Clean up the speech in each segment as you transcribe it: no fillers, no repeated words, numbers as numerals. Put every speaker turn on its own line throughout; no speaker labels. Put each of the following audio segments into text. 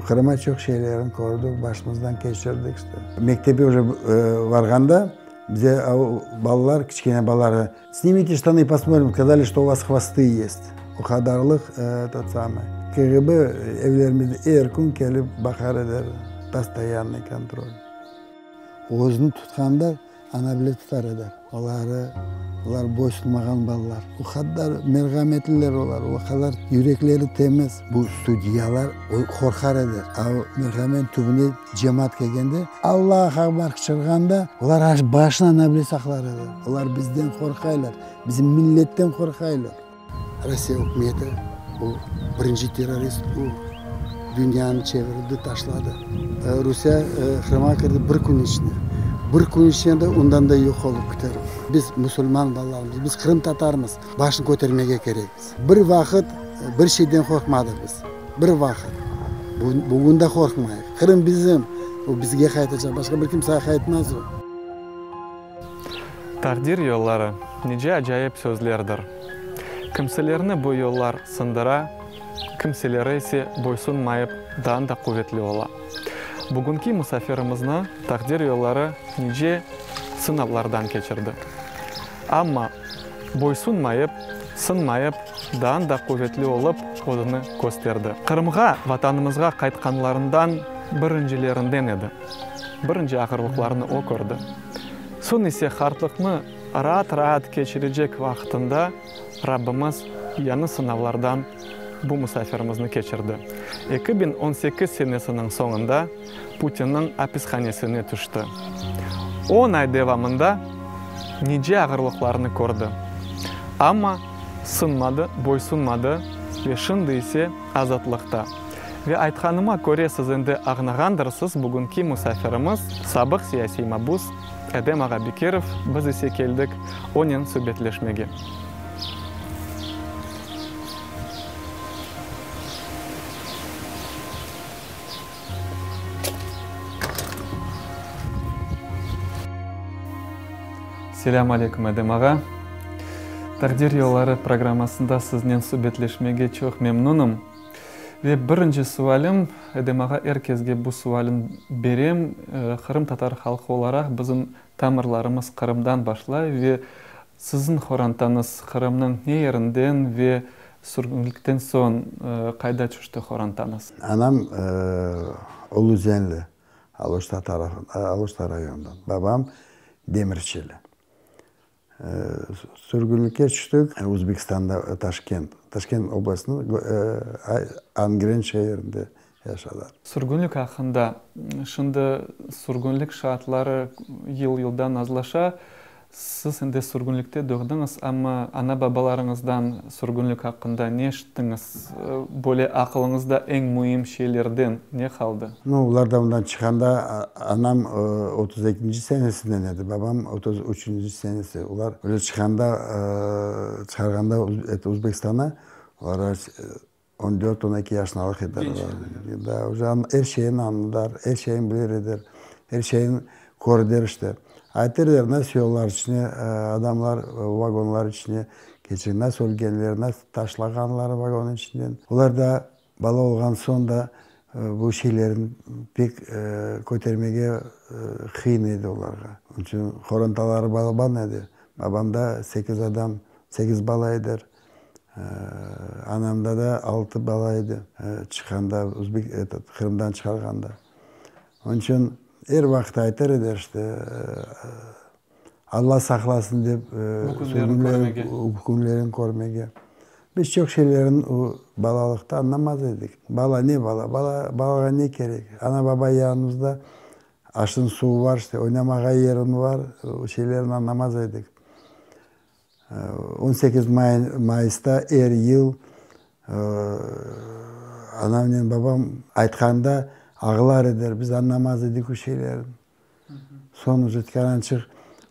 Qırıma çoq şeylerin kördik, başımızdan keçirdik işte. Mektepke uje varğanda bize balalar, kiçkene balalar, Snimite ştanı, posmotrим, сказали, что у вас hvostı yest. O qadarlıq tot samıy. KGB evlerimizde er kün kelip baqar ediler, postoyannıy kontrol. Özüni tutqanda ana bile tutar edi. Oları, olar boysunmağan balalar. O qadar merhametliler olar, o qadar yürekleri temiz. Bu sudyalar qorqar edi. A merhamet tübüne cemaat kelgende, Allahu akbar qıçırğanda, olar aş başını ana bile saqlar edi. Olar bizden qorqaylar, bizim milletten qorqaylar. Rossiya ükümeti, o birinci terrorist, o dünyanı çevirdi, taşladı. Rusiye Qırımğa kirdi bir kün içinde. Bir kün içinde ondan da yoq olıp kiter. Biz musulman balalarımız, biz qırımtatarmız, başını kötermege kerekmiz. Bir vaqıt bir şeyden qorqmadıq biz, bir vaqıt. Bugün de qorqmayıq. Qırım bizim, o bizge qaytacaq, başqa bir kimsege qaytmaz o.
Taqdir yolları nice acayip sözlerdir. Kimselerni bu yollar sındıra, kimseleri ise boysunmayıp daa da quvetli ola. Bugünki musafirimizni taqdir yolları nice sınavlardan keçirdi. Amma boysunmayıp, sınmayıp, daa da quvetli olıp özüni kösterdi. Qırımğa, Vatanımızğa qaytqanlarından birincilerinden edi. Birinci ağırlıqlarnı o kördi. Soñ ise qartlıqnı raat-raat keçirecek vaqtında Rabbimiz yañı sınavlardan bu musafirimizni keçirdi. 2018 senesiniñ soñunda Putinniñ apishanesine tüşti. On ay devamında nice ağırlıqlarnı kördi. Amma sınmadı, boysunmadı ve şimdi ise azatlıqta. Ve aytqanıma köre siz endi añlağandırsız, bugünki musafirimiz, sabıq siyasiy mabus Edem ağa Bekirov, biz ise keldik onen subetleşmege. Selâm aleyküm, Edem ağa. Taqdir yolları programmasında siznen subetleşmege çoq memnunım. Ve birinci sualim, Edem ağa, er kesge bu sualin berem, qırımtatar halqı olaraq bizim tamırlarımız Qırımdan başlay ve siziñ horantañız Qırımnıñ ne yerinden ve sürgünlikten soñ qayda tüşti horantañız?
Anam Uluzenli, Aluşta tarafı, Aluşta rayonından, babam Demirçili. Sürgünlikke tüştik Özbekistanda, Taşkent, Taşkent oblastınıñ Angren şeerinde yaşadıq.
Sürgünlik aqqında, şimdi sürgünlik şaatları yıl-yıldan azlaşa. Siz endi sürgünlikte doğdıñız, amma ana-babalarıñızdan sürgünlik aqqında ne eşittiñiz? Böyle aqılıñızda eñ müim şeylerden ne qaldı?
Nu, olar da ondan çıqqanda, anam 32-nci senesinden edi, babam 33-nci senesi. Olar öyle çıqqanda, çıqarğanda eto Özbekistana, olar on dört, on eki yaşındalıq ediler. Da, uje er şeyni añlılar, er şeyni bilir ediler, er şeyni kördiler işte. Aytır ediler, nasıl yollar içine adamlar vagonlar içine keçe, nasıl ölgenler, nasıl taşlağanlar vagon içinden. Olar da Bala olğan soñ da bu şeylerni pek kötermege qıyın edi olarğa. Onıñ içün qorantaları balaban edi. Babamda sekiz adam, sekiz bala ediler. Anamda da altı bala edi çıqqanda, etot, Qırımdan çıqarğanda. Onıñ içün er vaqıt aytar ediler, işte, Alla saqlasın dep, bu künlerini körmege. Biz çoq şeylerni o balalıqta añlamaz edik. Bala ne bala, bala, balağa ne kerek? Ana-baba yanımızda, aşıñ suvu var, işte, oynamağa yeriñ var, o şeylerni añlamaz edik. On sekiz mayısta er yıl anamnen babam aytqanda ağlar ediler, biz añlamaz edik o şeylerni. Soñ uje tikarançıq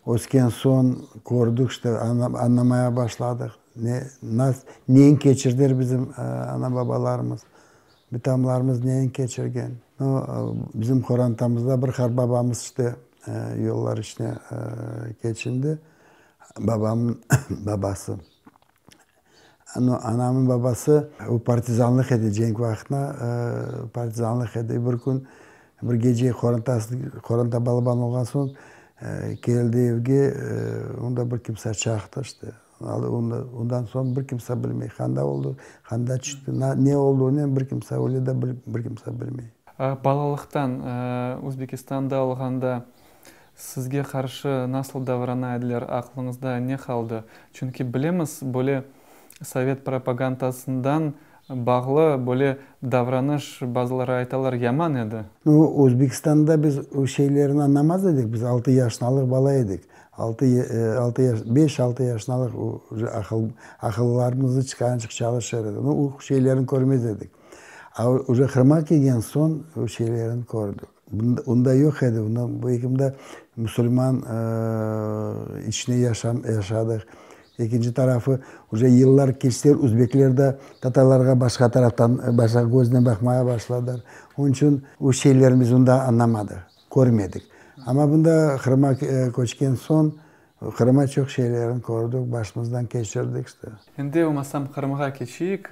ösken soñ kördik, işte, añlamaya başladıq, ne, nas, neñ keçirdiler bizim ana-babalarımız, bitamlarımız neñ keçirgen. Nu, bizim qorantamızda bir qartbabamız, işte, yollar içine keçindi, babamnıñ babası. Anamnıñ babası o partizanlıq edi, cenk vaqtına partizanlıq edi. Bir kün, bir gece qorantası, qoranta balaban olğan soñ keldi evge, onda bir kimse çaqtı işte. Ondan soñ bir kimse bilmey, qanda oldı, qanda çıqtı, ne olduğını bir kimse öyle de bir kimse bilmey.
Balalıqtan Özbekistanda olğanda sizge qarşı nasıl davrana ediler, aqlıñızda ne qaldı? Çünki bilemiz, böyle sovet propagantasından bağlı böyle davranış, bazıları aytalar, yaman edi.
Nu, Özbekistanda biz o şeylerni añlamaz edik, biz altı yaşnalıq bala edik. Altı, altı yaş, beş, altı yaşnalıq uje aqıl, aqıllarımız çıqançıq çalışır edi. Nu, o şeylerni körmez edik. A uje Qırımğa kelgen soñ o şeylerni kördik. Onda yoq edi, onda bu ekimde musulman içine yaşam, yaşadıq. Ekinci tarafı, uje yıllar keçti, özbekler de tatarlarğa başqa taraftan, başqa köznen baqmağa başladılar. Onıñ içün o şeylerni biz onda añlamadıq, körmedik. Amma bunda Qırımğa köçken soñ, Qırımğa çoq şeylerni kördik, başımızdan keçirdik işte.
Endi olmasam Qırımğa keçeyik.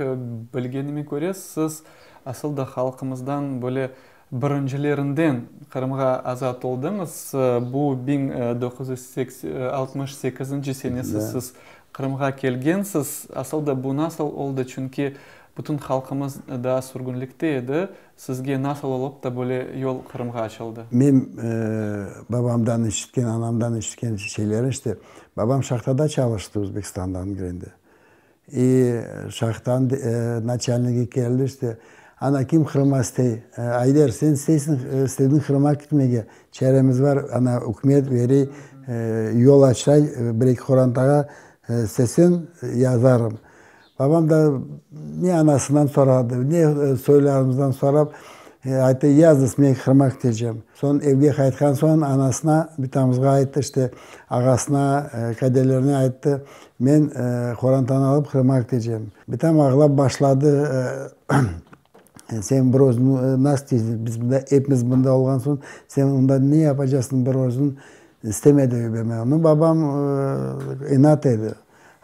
Bilgenime köre, siz asıl da halqımızdan böyle birincilerinden Qırımğa azat oldıñız. Bu 1968-nci senesi siz Qırımğa kelgensiz. Asıl da bu nasıl oldı? Çünki bütün halqımız daa sürgünlikte edi. Sizge nasıl olıp da böyle yol Qırımğa açıldı?
Men babamdan eşitken, anamdan eşitken şeyler işte, babam şahtada çalıştı Özbekistandan kelgende. İ şahtanıñ naçalnigi keldi işte, ana kim Qırımğa istey? Ayder, sen isteysiñ, istediñ Qırımğa ketmege, çaremiz bar, ana ükümet berey, yol açay bir-eki qorantağa, isteseñ yazarım. Babam da ne anasından soradı, ne soylarımızdan sorap, ayttı, yazıñız, men Qırımğa ketecem. Soñ evge qaytqan soñ anasına, bitamızğa ayttı, işte, ağasına, kadelerine ayttı, men qorantanı alıp Qırımğa ketecem. Bitam ağlap başladı, sen bir özüñ nasıl tiysiñ, biz mında, epimiz mında olğan soñ, sen onda ne yapacaqsıñ bir özüñ, istemedi yibermege. Nu, babam inat edi.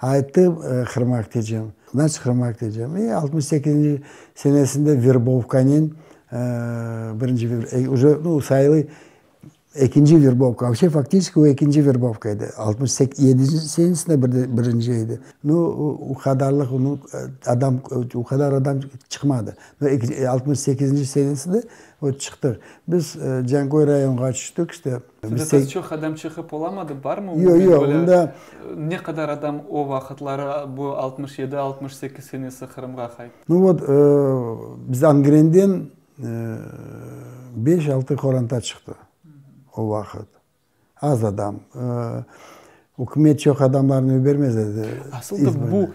Ayttı, Qırımğa ketecem. Значит, Qırımğa ketecem. İ 68-nci senesinde verbovkanen birinci, uje, nu, sayılı ekinci verbovka. Вообще, faktiçeski o ekinci verbovka edi. 67-nci senesinde bir de birinci edi. Nu, o qadarlıq, nu, adam, o qadar adam çıqmadı. 68-nci senesinde o çıqtıq. Biz Canköy rayonğa tüştik, işte.
Sizde çoq adam çıqıp olamadı, barmı?
Yoq, yoq, onda.
Ne qadar adam o vaqıtları, bu 67, 68 senesi Qırımğa qayttı?
Nu vot, biz Angrenden beş, altı qoranta çıqtı o vaqıt. Az adam. Ükümet çoq adamlarnı yibermez edi.
Asıl da bu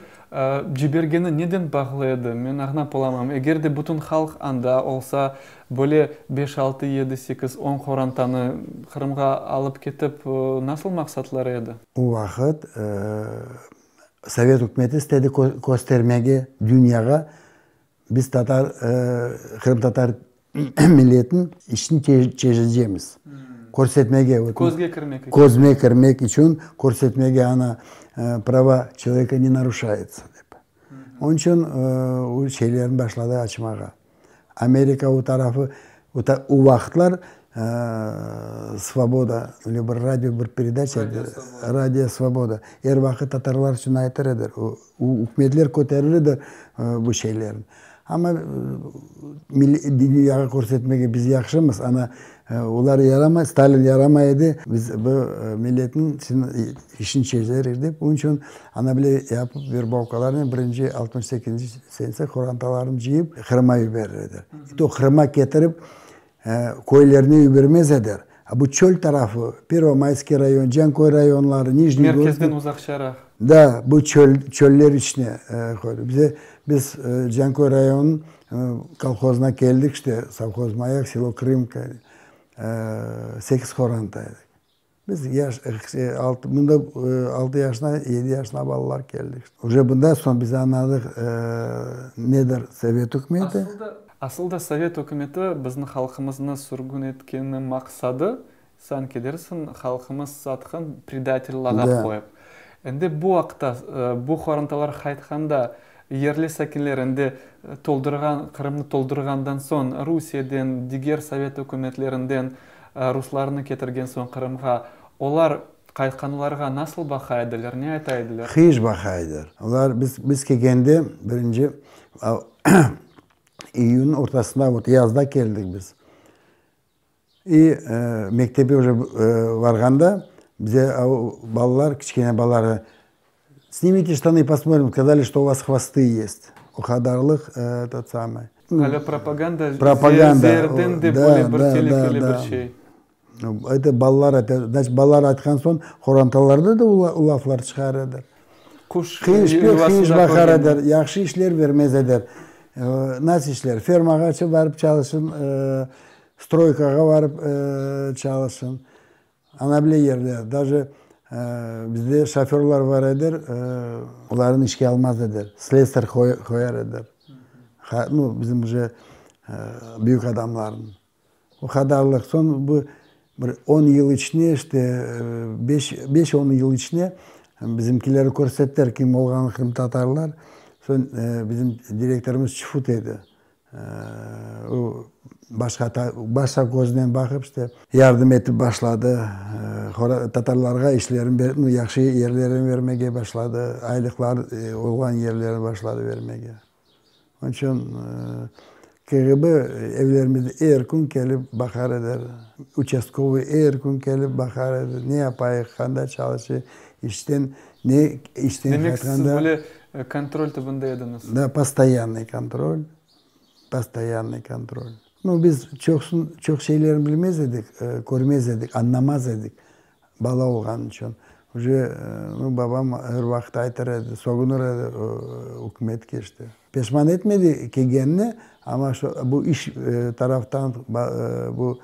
cibergeni neden bağlı edi, men añlap olamam. Eger de bütün halq anda olsa, böyle beş, altı, yedi, sekiz, on qorantanı Qırımğa alıp ketip, nasıl maqsatları edi?
O vaqıt Sovet ükümeti istedi köstermege dünyağa, Biz tatar, qırımtatar milletiniñ işini çezecemiz. Körsetmege.
Közge kirmek içün.
Közge kirmek içün körsetmege, ana, prava çeloveka ne naruşayetsa dep. Onıñ içün o şeylerni başladı açmağa. Amerika o tarafı, o vaqıtlar Svoboda, öyle bir radio bir peredaça edi, Radio Svoboda. Er vaqıt tatarlar içün aytır edi. Ükümetler köterir edi bu şeylerni. Amma dünyağa körsetmege biz yahşımız, ana olar yaramay, Stalin yaramay edi, biz bu milletniñ işini çezerik dep, onıñ içün ana bile yapıp verbovkalarnen birinci 68-nci senesi qorantalarını cıyıp Qırımğa yiberir edi. İ to Qırımğa ketirip köylerine yibermez edi. A bu çöl tarafı, Pervomayskiy rayon, Canköy rayonları, Nijniy Gorki.
Merkezden uzaqçaraq.
Da, bu çöl, çöller içine qoydı. Bize, biz Canköy rayonınıñ kolhozına keldik, işte, sovhoz Mayak, selo Krımka, sekiz qoranta edik. Biz yaş, altı, mında altı yaşına, yedi yaşına balalar keldik. Uje bundan soñ biz añladıq, nedir sovet ükümeti.
Asıl da sovet ükümeti bizni halqımıznı sürgün etkeniniñ maqsadı, sanki dersiñ, halqımız satqın, predatel lağap qoyıp. Endi bu aqta, bu qorantalar qaytqanda. Yerli sakinler endi toldurğan, Qırımnı toldurğandan soñ, Rusiyeden, diger sovet ükümetlerinden ruslarnı ketirgen soñ Qırımğa, olar qaytqanlarğa nasıl baqa ediler, ne ayta ediler?
Qıyış baqa ediler. Olar biz, biz kelgende birinci iyün ortasında, vot yazda keldik biz. İ mektepke uje varğanda bize balalar, kiçkene balalar, Snimite ştanı, posmotrим, skazali, çto u vas hvostı yest. O qadarlıq etot samıy.
Alâ propaganda, zeerden de böyle bir telükeli bir şey.
Eto balalar ayta, znaçit, balalar aytqan soñ, qorantalarda da o laflar çıqar edi.
Quş
Qıyış pek
yuvasında
qıyış baqar
körgen.
edi, yahşı işler bermez edi. Nasıl işler? Fermağa barıp çalışın, Stroykağa barıp çalışın. Ana bile yerler. Daje bizde şoförlar bar edi, olarnı işke almaz ediler. Slesar qoyar ediler. Nu, bizim uje büyük adamlarnı. O qadarlıq. Soñ bu bir on yıl içinde, işte, beş, beş-on yıl içinde bizimkiler körsettiler, kim olğanın qırımtatarlar. Soñ bizim direktorımız Çufut edi. O başqa başqa köznen baqıp işte yardım etip başladı. Tatarlarğa işlerin nu yahşı yerlerini vermege başladı, aylıqlar olğan yerlerini başladı vermege. Onıñ içün KGB evlerimizde er kün kelip baqar ediler. Uçastkovıy er kün kelip baqar edi, ne yapayıq, qanday çalışayıq, işten ne işten
Demek siz
qaytqanda.
böyle Kontrol tübünde ediñiz.
Da, postoyannıy kontrol, postoyannıy kontrol. Nu, biz çoqsun, çoq şeylerni bilmez edik, körmez edik, añlamaz edik, bala olğan içün. Uje, nu, babam er vaqıt aytır edi, sögünir edi ükümetke işte. Peşman etmedi kelgenine, amma şu, bu iş taraftan bu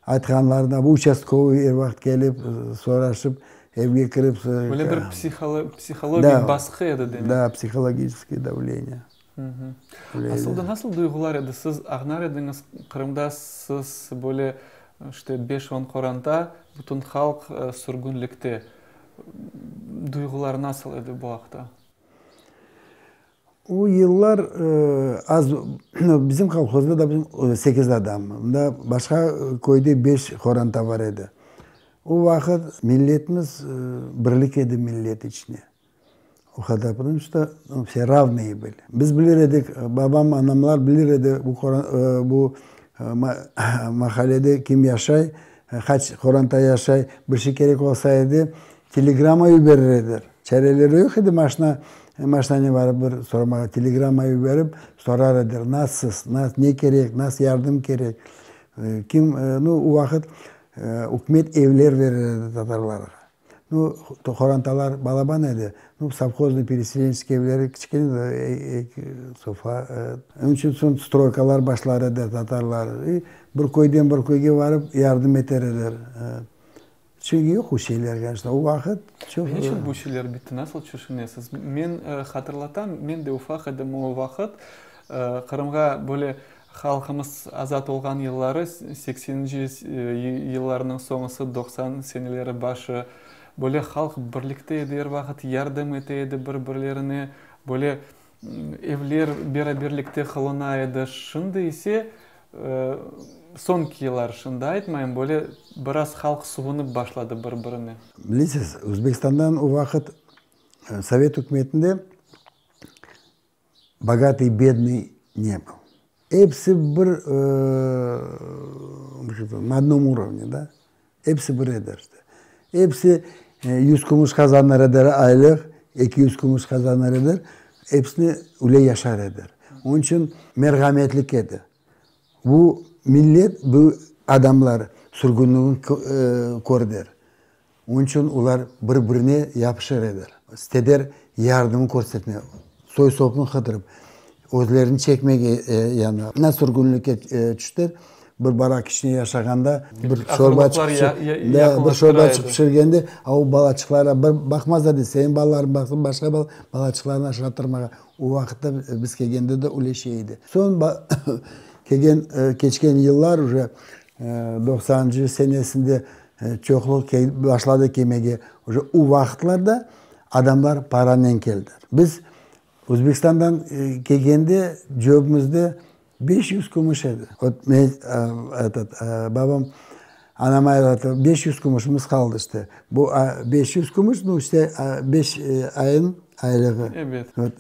Aytqanlarına bu uçastkovıy er vaqıt kelip, soraşıp, evge kirip.
Böyle bir psihologik basqı edi demek.
Da, psihologiçeskiy davleniye.
Asılda nasıl duyğular edi? Siz ağnar ediñiz, Qırımda siz böyle işte beş-on qoranta, bütün halq sürgünlikte. Duyğular nasıl edi bu aqta?
O yıllar az, bizim kolhozda da bizim sekiz adam, mında başqa köyde beş qoranta bar edi. O vaqıt milletimiz birlik edi millet içine. O qadar, потому что все ravnıye bıli. Biz bilir edik, babam, anamlar bilir edi bu bu mahallede kim yaşay, qaç qoranta yaşay, bir şey kerek olsa edi, telegramma yiberir ediler. Çareleri yoq edi, maşna, maşnanen barıp bir soramağa, telegramma yiberip sorar ediler, nasılsız, ne kerek, nasıl yardım kerek. Kim, nu, o vaqıt ükümet evler berer edi tatarlarğa. Nu, qorantalar balaban edi, nu, sovhoznıy, pereselençeskiy evleri kiçkene edi, eki sofa. Onıñ içün soñ stroykalar başlar edi tatarlar. Bir köyden bir köyge varıp yardım eter ediler. Çünki yoq o şeyler, конечно, o vaqıt çoq.
Ne içün bu şeyler bitti, nasıl tüşünesiz? Men hatırlatam, men de ufaq edim o vaqıt, Qırımğa böyle halqımız azat olğan yılları, sekseninci yıllarnıñ soñusı, doqsan seneleri başı, böyle halq birlikte edi er vaqıt, yardım ete edi bir-birlerine, böyle Evler beraberlikte qılına edi, şimdi ise, soñki yıllar, şimdi aytmayım, böyle biraz halq suvunıp başladı bir-birine.
Bilesiz, Özbekistandan o vaqıt Sovet ükümetinde bogatıy, bednıy ne byl. Episi bir, na odnom urovne, da, episi bir edi işte. Episi yüz kumuş qazanır ediler aylıq, 200 kumuş qazanır ediler, episini öyle yaşar ediler. Onıñ içün merhametlik edi. Bu millet, bu adamlar sürgünligini kördiler. Onıñ içün olar bir-birine yapışır ediler. İsteder yardım körsetme, soy-sopnı qıdırıp, özlerini çekmege yani. Na sürgünlikke tüştiler, bir barak içinde yaşağanda, bir şorbaçıq da, bir şorbaçıq pişirgende, a o balaçıqlara bir baqmaz edi, seniñ balalarıñ baqsın, başqa balaçıqlarnı aşattırmağa. O vaqıtta biz kelgende de öyle şey edi. Soñ kelgen, keçken yıllar uje doqsanıncı senesinde Çoqluq başladı kelmege. Uje o vaqıtlarda adamlar paranen keldiler. Biz. Özbekistandan kelgende cöbümizde 500 kümüş edi. Vot men, etot, babam anama ayttı, 500 kümüşimiz qaldı işte. Bu 500 kümüş, nu, işte, beş ayın aylığı.
Ebet.
Vot,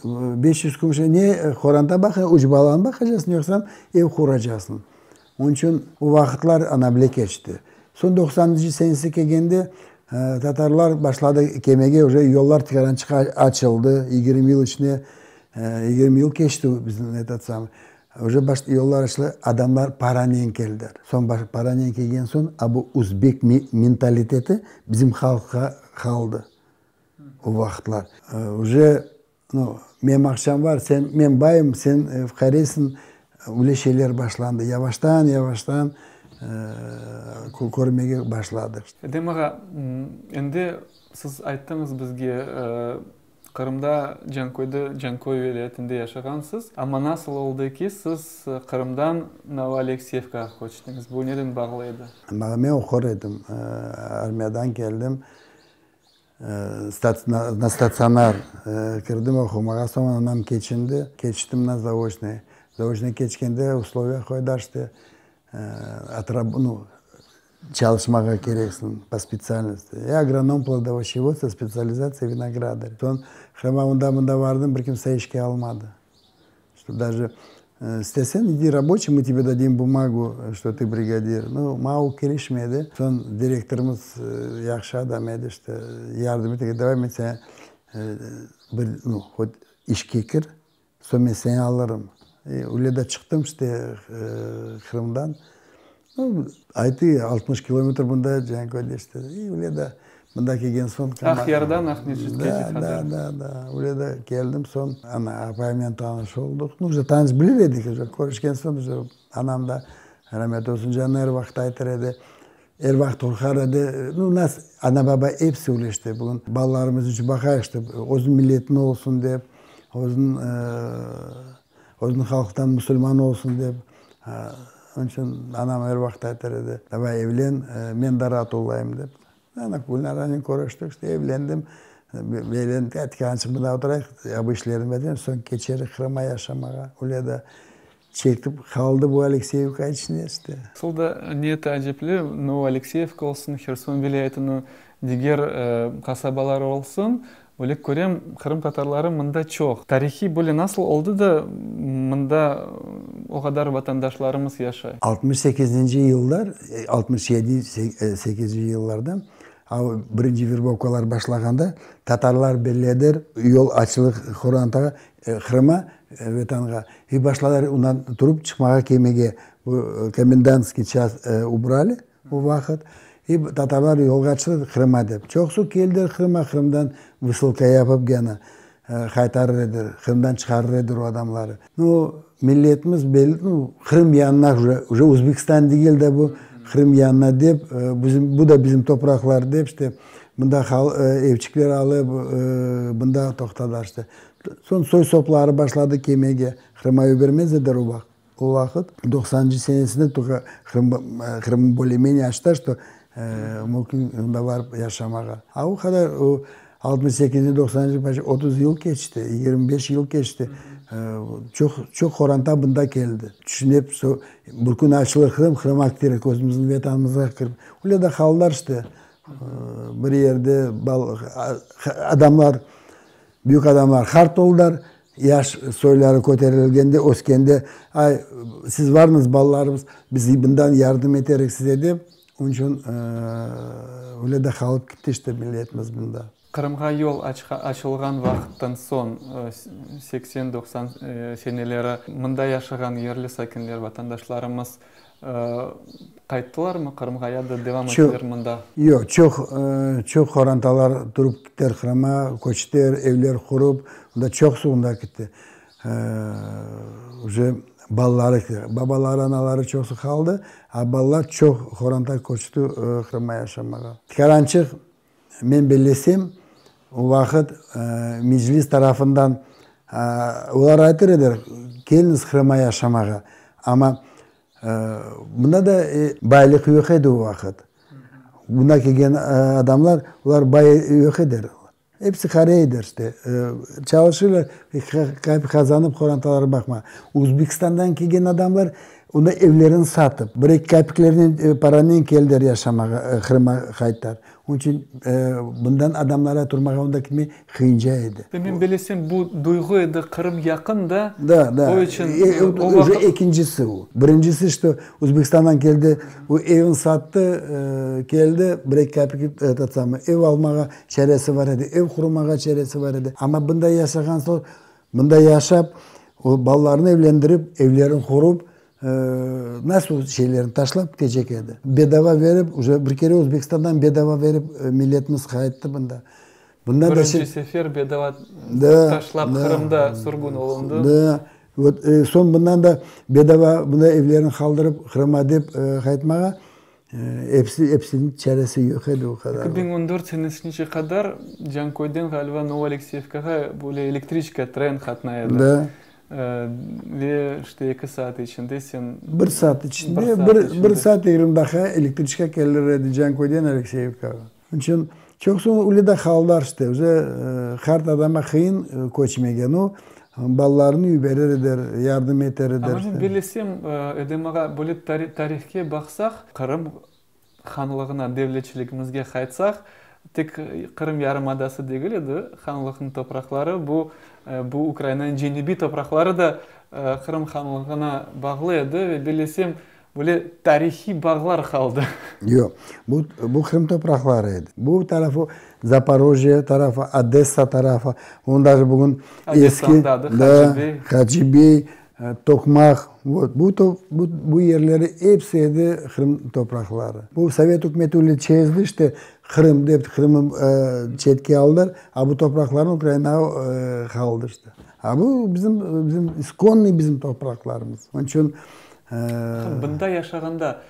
500 kümüş ne qoranta baqa, üç balanı baqacaqsıñ, yoqsa ev quracaqsıñ. Onıñ içün o vaqıtlar ana bile keçti. Soñ doqsanıncı senesi kelgende tatarlar başladı kelmege, uje yollar tikarançıq açıldı, 20 yıl içinde, 20 yıl keçti bizim etot samıy, uje yollar açıldı, adamlar paranen keldiler. Soñ paranen kelgen soñ, a bu özbek mentaliteti bizim halqqa qaldı o vaqıtlar. Uje Nu, menim aqçam bar, sen, men bayım, sen fuqaresiñ, öyle şeyler başlandı. Yavaştan, yavaştan körmege başladıq.
Edem ağa, endi siz ayttıñız bizge, Qırımda, Canköyde, Canköy vilâyetinde yaşağansız. Amma nasıl oldı ki, siz Qırımdan Novoalekseyevkağa köçtiñiz? Bu neden bağlı edi?
Men oqur edim, armiyadan keldim. Na statsionar kirdim oqumağa, soñ anam keçindi, keçtim na zaoçnıy. Zaoçnıy keçkende usloviya qoydılar, işte, nu, çalışmağa kereksiñ po spetsialnosti. Ya agronom plodovощеводства, spetsializatsiya vinogradar. Soñ Qırımğa unda-mında bardım, bir kimse işke almadı. Что даже isteseñ, idi raboçiy, mı tebe dadim bumagu, что tı brigadir. Nu, maña o kelişmedi. Soñ direktorımız yahşı adam edi, işte, yardım etti, davay men saña bir, nu, hot işke kir, soñ men seni alırım. Öyle de çıqtım, işte, Qırımdan. Nu, ayttı, 60 kilometr mında, Canköyde, işte, öyle de Mında kelgen soñ.
Aqyardan Aqmescitke
qadar. Da, da, da. Öyle de keldim soñ, ana, apayımnen tanış olduq. Nu, uje tanış bilir edik, uje körüşken soñ, uje anam da, ramet olsun, canı er vaqıt aytır edi, er vaqıt qorqar edi. Nu, nas, ana-baba episi öyle işte, bugün balalarımız içün baqayıq işte, özüniñ milletini olsun dep, özüniñ, özüniñ halqtan musulman olsun dep. Onıñ içün anam er vaqıt aytar edi, davay evlen, men de raat olayım dep. Ana, Gülnaranen körüştik, işte, evlendim. Evlendik, ayttıq, anca mında oturayıq, ya bu işlerni bitirelim, soñ keçerik Qırımğa yaşamağa. Öyle de çekip qaldı bu Alekseyevka içinde, işte.
Asıl da ne taacipli, Novoalekseyevka olsun, Herson vilâyetiniñ diger qasabaları olsun, Öyle körem, qırımtatarları mında çoq. Tarihiy böyle nasıl oldı da, mında o qadar vatandaşlarımız yaşay?
68-nci yıllar, 67, sekizinci yıllarda, birinci verbovkalar başlağanda, tatarlar bellidir, yol açılıq qorantağa, Qırıma, Vetanğa, i başladılar ondan turıp çıqmağa kelmege, bu komendantskiy ças ubrali. O vaqıt i tatarlar yolğa çıqtı Qırıma dep. Çoqusı keldiler Qırıma, Qırımdan vısılka yapıp gene qaytarır ediler, Qırımdan çıqarır ediler o adamları. Nu, milletimiz belli, nu, Qırım yanına uje, uje Özbekistan degil de bu, Qırım yanına dep, bizim, bu da bizim topraqlar dep, işte, mında evçikler alıp, mında toqtadılar, işte. Soñ soy-sopları başladı kelmege, Qırıma yibermez ediler o vaqıt. O vaqıt, doqsanıncı senesinde toka Qırım, Qırım bolее-menее açtı, что mümkün mında barıp yaşamağa. A o qadar o 68-nci, doqsanıncı, почти 30 yıl keçti, 25 yıl keçti. Çoq, çoq qoranta mında keldi. Tüşünip, bir kün açılır Qırım, Qırımğa keterek, özümizniñ Vetanımızğa kirip. Öyle de qaldılar işte, bir yerde adamlar, büyük adamlar qart oldılar, Yaş soyları köterilgende, öskende, ay, siz varmız, balalarımız, biz bundan yardım eterik size dep, onıñ içün öyle de qalıp gitti işte milletimiz bunda.
Qırımğa yol açılğan vaqıttan soñ, seksen, doqsan seneleri, mında yaşağan yerli sakinler, vatandaşlarımız Qayttılarmı Qırımğa ya da devam ettiler mında?
Yoq, çoq, çoq qorantalar turıp kittiler Qırıma, köçtiler, evler qurıp, onda çoqusı onda kitti. Uje balaları, babaları, anaları çoqusı qaldı, a balalar çoq qoranta köçti Qırıma yaşamağa. Tikarançıq, men bellesem, o vaqıt Meclis tarafından olar aytır ediler, keliñiz Qırıma yaşamağa, amma Bunda da baylıq yoq edi o vaqıt. Bunda kelgen adamlar, olar bay yoq ediler. Episi qaraydır işte. Çalışırlar, qazanıp qorantaları baqmağa. Uzbekistandan kelgen adamlar onda evlerini satıp, bir-eki kapiklernen paranen keldiler yaşamağa, Qırımğa qayttılar. Onıñ içün bundan adamlara turmağa onda ketmege qıyınca edi.
Ve men bilesem, bu duyğu edi, Qırım yaqın da,
Da, da.
o içün o
vaqıt. Uje ekincisi o. Birincisi, şto Özbekistandan keldi, o evini sattı, keldi, bir-eki kapik etot samıy, ev almağa çaresi bar edi, ev qurmağa çaresi bar edi. Amma bunda yaşağan soñ, bunda yaşap, o balalarını evlendirip, evlerini qurup, Nasıl şeylerni taşlap ketecek edi? Bedava berip, uje bir kere Özbekistandan bedava berip milletimiz qayttı bunda.
Bundan da Birinci sefer bedava taşlap Qırımda sürgün olundı.
Da, vot, soñ bundan da bedava bunda evlerini qaldırıp Qırıma dep qaytmağa episi, episiniñ çaresi yoq edi o qadar.
2014 senesinice qadar Canköyden ğaliba Novoalekseyevkağa böyle elektriçka, tren qatnay edi.
Da.
Ve işte eki saat içinde sen.
Bir saat içinde, bir, bir saat 20 daqqa elektriçka kelir edi Canköyden Alekseyevkağa. Onıñ içün çoqusı öyle de qaldılar işte, уже qart adama qıyın köçmege, no, balalarını yiberir ediler, yardım eter ediler.
Amma men bilesem, Edem ağa, böyle tarihke baqsaq, Qırım hanlığına, devletçiligimizge qaytsaq, tek Qırım yarımadası degil edi hanlıqnıñ topraqları, bu, bu Ukrainanıñ cenübiy topraqları da Qırım hanlığına bağlı edi ve bellesem, böyle tarihiy bağlar qaldı.
Yoq, bu, bu Qırım topraqları edi. Bu tarafı Zaporojye tarafı, Odessa tarafı, onı daje bugün eski,
da,
Hacıbey, Toqmaq, vot, bu, bu, bu yerleri episi edi Qırım topraqları. Bu Sovet ükümeti öyle çezdi, işte, Qırım dep Qırımnı çetke aldılar, a bu topraqlarnı Ukrainağa qaldı, işte. A bu bizim, bizim iskonnıy bizim topraqlarımız. Onıñ içün.
Bunda yaşağanda,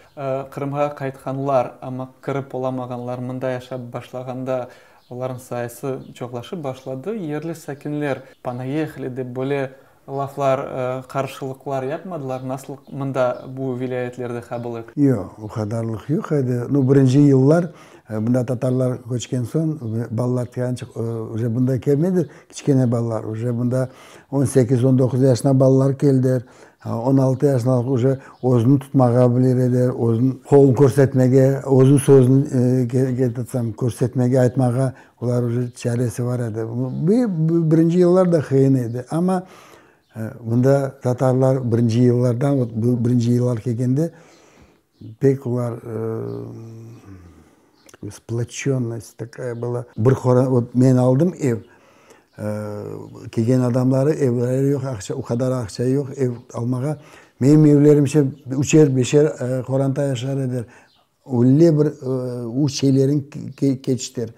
Qırımğa qaytqanlar, amma kirip olamağanlar mında yaşap başlağanda, olarnıñ sayısı çoqlaşıp başladı. Yerli sakinler Ponayehli dep böyle Laflar, qarşılıqlar yapmadılar, nasıl mında bu vilâyetlerde qabul et?
Yoq, o qadarlıq yoq edi. Nu, birinci yıllar, mında tatarlar köçken soñ, balalar kelgençe, uje bunda kelmedi, kiçkene balalar, uje bunda on sekiz, on doquz yaşına balalar keldiler, 16 yaşına uje özüni tutmağa bilir ediler, özüniñ qolun körsetmege, özüniñ sözüni körsetmege, aytmağa Olar uje çaresi bar edi. Birinci yıllar da qıyın edi, amma mında tatarlar birinci yıllardan, vot bu birinci yıllar kelgende pek olar splочennost takaya была. Bir qora, vot men aldım ev, kelgen adamları evleri yoq, aqça, o qadar aqça yoq ev almağa. Menim evlerimce üçer, beşer qoranta yaşar ediler. Öyle bir o şeylerin keçtiler.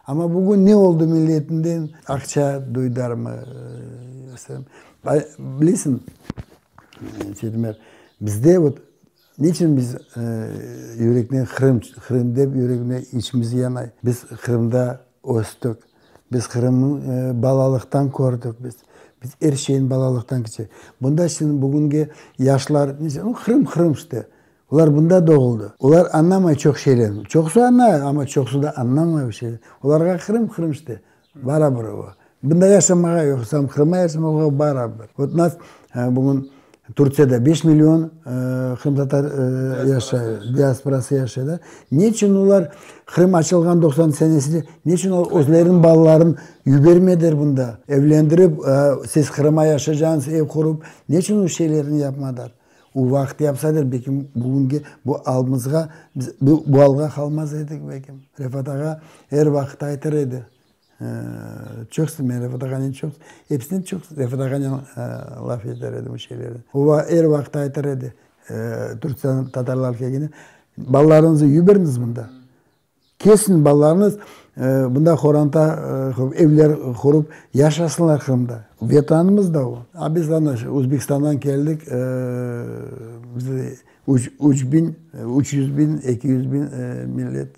Amma bugün ne oldı milletinden? Aqça duydarmı? Bilesiñ, Seytumer, bizde vot niçün biz yürekten Qırım, Qırım dep yüregimde içimiz yanay? Biz Qırımda östük. Biz Qırımnıñ balalıqtan kördik biz. Biz er şeyni balalıqtan keçe. Bunda şimdi bugüngi yaşlar, Qırım, Qırım işte. Olar bunda doğuldı. Olar añlamay çoq şeylerni. Çoqusı añlay, amma çoqusı da añlamay bir şeylerni. Olarğa Qırım, Qırım işte. Barabir o. Bunda yaşamağa yoqsa Qırımda yaşamağa barabir. Vot nas bugün Turciyada 5 million qırımtatar yaşay, diasporası yaşay da. Neçün olar Qırım açılğan 90 senesinde, neçün olar özleriniñ balaların yibermediler bunda? Evlendirip, siz Qırıma yaşayacañız, ev qurup, neçün o şeylerni yapmadılar? O vaqıt yapsaydılar, belki bugünki bu alımızğa, biz bu alğa qalmaz edik belki. Refat ağa er vaqıt aytır edi. Çoqsı men Refat ağanen çoq, episinen çoq Refat ağanen laf eter edim bu şeylerni. O er vaqıt aytır edi, Türkiyedan tatarlar kelgende, balalarıñıznı yiberñiz mında. Kelsin balalarıñız, bunda qoranta evler qurıp yaşasınlar Qırımda. Vetanımız da o. A biz ana Özbekistandan keldik, biz üç biñ, 300 biñ, 200 biñ millet,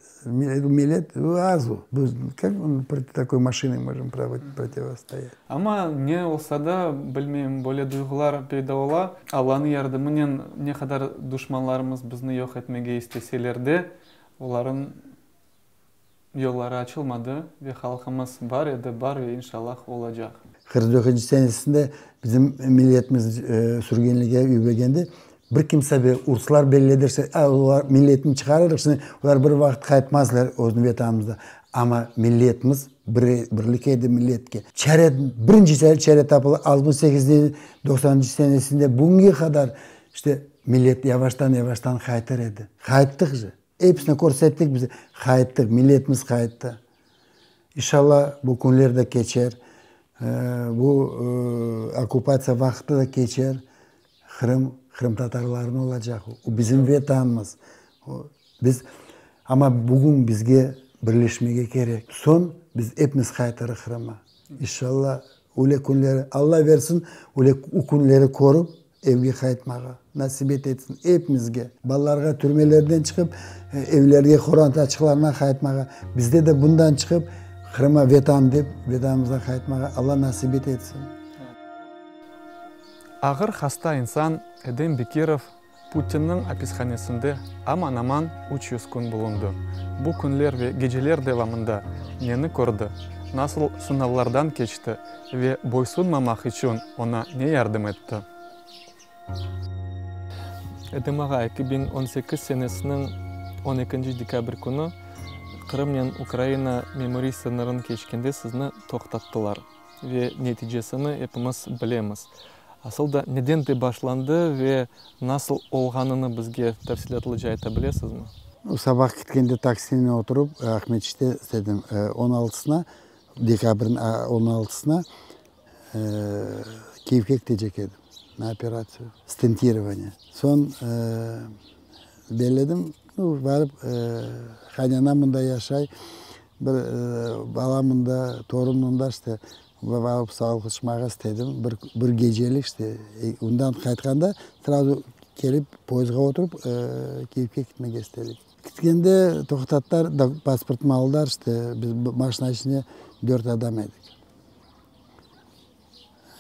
millet az o. Biz kak protiv takoy maşinı možem protivostoyat?
Amma ne olsa da, bilmeyim, böyle duyğular peyda ola. Allanıñ yardımınen ne qadar duşmanlarımız bizni yoq etmege isteseler de, Olarıñ yolları açılmadı ve halqımız bar edi, bar ve inşallah olacaq.
49 senesinde bizim milletimiz sürgünlikke yibergende bir kimse be urslar bellidirse, olar milletni çıqarırıq, şimdi olar bir vaqıt qaytmazlar özüniñ vetanımızda. Amma milletimiz bir, birlik edi milletke. Çare, birinci çare tapıldı 68-de, 90-ncı senesinde bugünge qadar işte millet yavaştan-yavaştan qaytır edi. Qayttıq же. Episini körsettik biz, qayttıq, milletimiz qayttı. İnşallah bu künler de keçer, bu okkupatsiya vaqtı da keçer, Qırım qırımtatarlarnıñ olacaq, o bizim Vetanımız. Biz, amma bugün bizge birleşmege kerek. Soñ biz epimiz qaytarıq Qırımğa. İnşallah öyle künleri, Alla versin, öyle o künleri körip, Evge qaytmağa nasip etsin epimizge. Balalarğa türmelerden çıqıp, evlerge, qorantaçıqlarına qaytmağa, bizde de bundan çıqıp, Qırıma, Vetan dep, Vetanımızğa qaytmağa Alla nasip etsin.
Ağır hasta insan Edem Bekirov Putinniñ apishanesinde aman-aman 300 kün bulundı. Bu künler ve geceler devamında neni kördi, nasıl sınavlardan keçti ve boysunmamaq içün oña ne yardım etti? Edem ağa, 2018 senesiniñ on ekinci dekabr künü Qırımnen Ukraina memuriy sıñırın keçkende sizni toqtattılar ve neticesini epimiz bilemiz. Asıl da neden de başlandı ve nasıl olğanını bizge tafsilâtlıca ayta bilesizmi?
Sabah ketkende taksinen oturıp Aqmescitte istedim, on altısına Dekabrniñ on altısına Kiyevge ketecek edim na operatsiya, stentirovaniye. Soñ belledim, nu, barıp qaynanam mında yaşay, bir balam mında, torun mında, işte, barıp sağlıqlaşmağa istedim, bir gecelik, işte, ondan qaytqanda srazu kelip poyezdğa oturıp Kiyevge ketmege istedik. Ketkende toqtattılar, pasportımnı aldılar, işte, biz maşina içinde dört adam edik.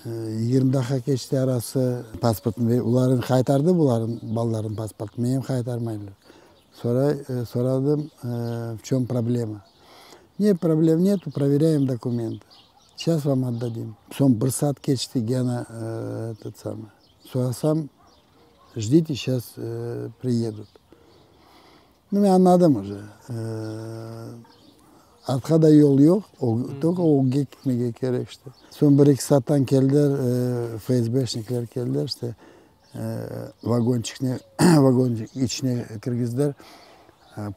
20 daqqa keçti arası, pasportını olarnıñ qaytardı, bularnıñ balalarnıñ pasportını, menim qaytarmaylar. Soray, soradım, в чем проблема? Не, проблем нету, проверяем документы. Сейчас вам отдадим. Soñ bir saat keçti, gene этот самый. Sorasam, ждите, сейчас приедут. Nu, men añladım уже. Artqa da yol yoq, только ögge ketmege kerek işte. Soñ bir-eki saattan keldiler, FSBşnikler keldiler, işte, vagonçikni, vagon içine kirgizdiler,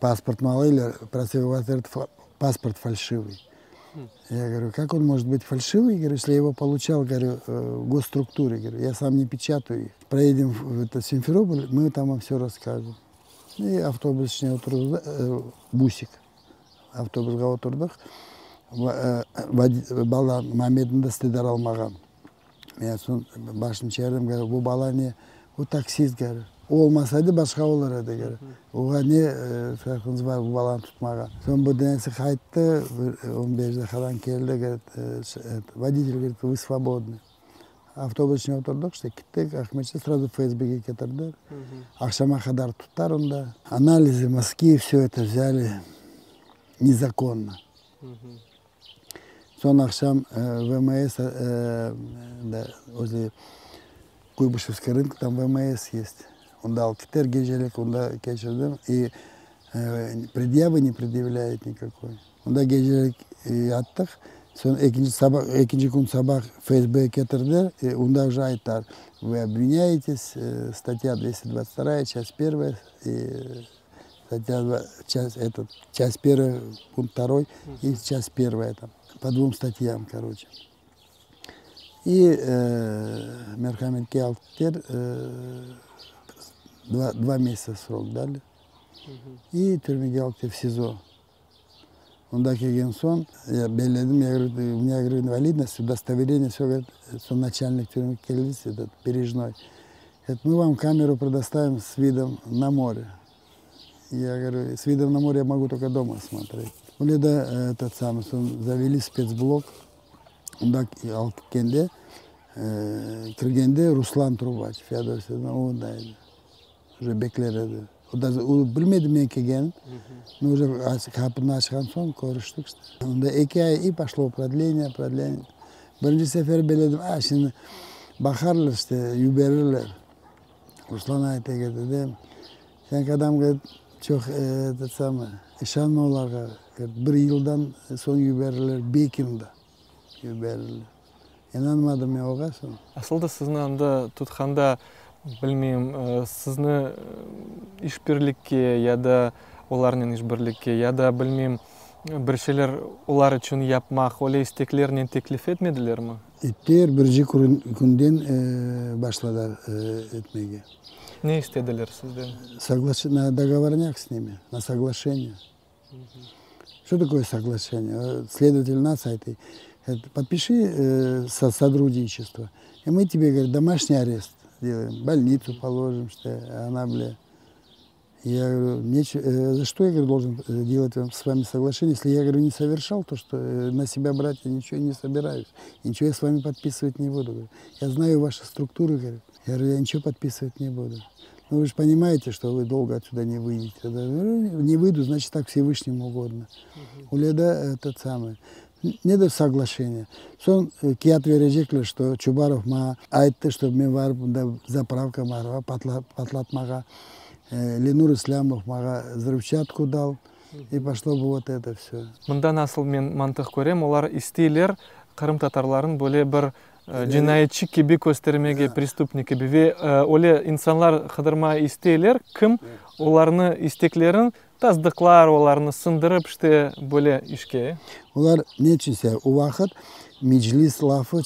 pasportnı alaylar, паспорт фальшивый. Я говорю, как он может быть фальшивый, говорю, если я его получал, говорю, в госструктуре, говорю, я сам не печатаю их. Проедем в это, Симферополь, мы там вам все расскажем. И автобус içine oturdı, busik, avtobusqa oturdıq. Bala Mamedni de istediler almağa. Men soñ başını çevirdim, говорю, bu bala ne? O taksist, говорю. O olmasaydı, başqa olur edi, говорю. Oğa ne farqıñız bar bu balanı tutmağa? Soñ bu denesi qayttı, bir 15 daqiqadan keldi, говорит, водитель, говорит, вы свободны. Avtobus içine oturdıq, işte kettik, Aqmescitke сразу FSBge ketirdiler. Aqşama qadar tuttılar onda. Анализы, мазки, все это взяли незаконно. Soñ aqşam VMS, да, возле Куйбышевский рынок, там VMS есть. Onda alıp kettiler gecelik, onda keçirdim. И предъявы не предъявляет никакой. Onda gecelik yattıq. Soñ ekinci saba, ekinci kün sabah FSB ketirdiler, onda уже ayttılar, вы обвиняетесь, статья 222, часть первая, и статья, часть, этот, часть первая, пункт второй и часть первая там, по двум статьям, короче. И merhametke alıp kettiler, 2 месяца срок дали. И türmege alıp kettiler, в СИЗО. Onda kelgen soñ, я belledim, я говорю, у меня, говорю, инвалидность, удостоверение, все, говорит, soñ начальник тюрьмы keldi, этот, Бережной. Говорит, мы вам камеру предоставим с видом на море. Я говорю, с видом на море я могу только дома смотреть. Öyle de этот самый, soñ завели спецблок. Onda alıp ketkende, kirgende Ruslan Trubaç, Feodosiyada, o da edi. Уже bekler edi. O da o bilmedi men kelgenim. No уже qapını açqan soñ körüştik işte. Onda eki ay i poşlo prodleniye, prodleniye. Birinci sefer beledim, a şimdi baqarlar işte, yiberirler. Ruslan ayta keldi de, sen kadam, govorit, çoq etot samıy, işanma olarğa, bir yıldan soñ yiberirler, bekim da yiberirler. İnanmadım men oğa soñ.
Asıl da sizni anda tutqanda, bilmeyim, sizni işbirlikke ya da olarnen işbirlikke, ya da, bilmeyim, bir şeyler olar içün yapmaq, öyle isteklernen teklif etmedilermi?
Ettiler, birinci künden başladılar etmege.
Ne istediler sizden?
Na dogovornâk s nimi, na soglaşeniye. Şto takoye soglaşeniye? Sledovatel nas aytı, podpişi sotrudniçestvo, i mı tebe, govorit, domaşniy arest delayem, bolnitsu položim, işte, ana bile. Ya govorю, za što ya, govorю, dolžen delat s vami soglaşeniye, esli ya, govorю, ne soverşal to, što na sebâ brat ya niçego ne sobirayus, niçego ya s vami podpisıvat ne budu, govorю, ya znayu vaşı strukturı, govorю, ya govorю, ya niçego podpisıvat ne budu. Nu, vı je ponimayete, što vı dolgo otsüda ne vıydete. Ne vıydu, znaçit, tak Vsevyşnemu ugodno. Öyle de etot samıy. Nedir soglaşeniye? Soñ kâğıt verecekler, što Çubarov maña ayttı, što men barıp mında zapravka bar, patlatmağa. Lenur İslâmov maña vzrıvçatku dal, i poşlo vot eto vsö.
Mında nasıl men mantıq körem, olar isteyler qırımtatarların böyle bir cinayetçi kibi köstermege, prestupnik kibi, ve öyle insanlar qıdırmağa isteyler, kim olarnı isteklerin Tasdıqlar, olarnı sındırıp, işte, böyle işke.
Olar ne içün se, o vaqıt Meclis lafı,